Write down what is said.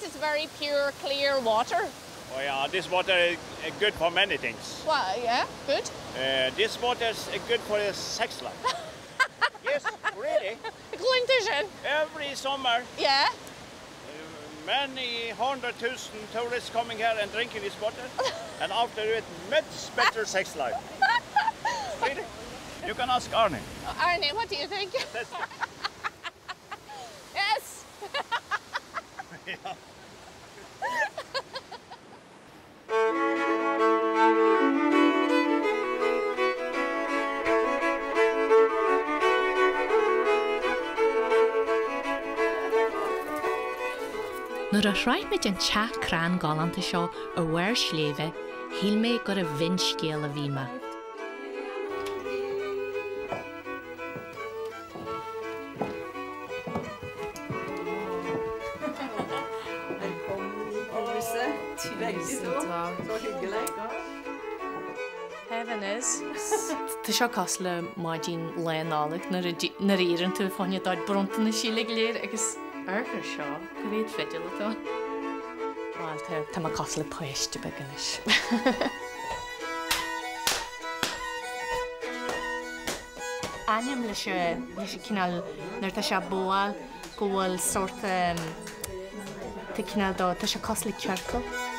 This is very pure, clear water. Oh yeah, this water is good for many things. Well, yeah, good. Uh, this water is good for the sex life. yes, really. Gluinte sin. Every summer. Yeah. Uh, many 100,000 tourists coming here and drinking this water. and after it, much better sex life. really? You can ask Arne. Arne, what do you think? yes! yeah. Nuair a shroich muid an teach crann galánta seo ar bharr sléibhe, shíl mé gur i bhfinscéal a bhí mé. Heaven is. Tá seo cosúil le maidin Lá Nollag nuair a nuair a iarrann tú fá choinne do bronntanais uilig go léir agus amharc ar seo, cá mhéad fidil atá ann? Bhuel tá tá mé cosúil le páiste beag anois. Ainm leis an leis an cineál nuair atá sé bogháil go bhfuil sórt tá cineál dó tá sé cosúil le ciorcal.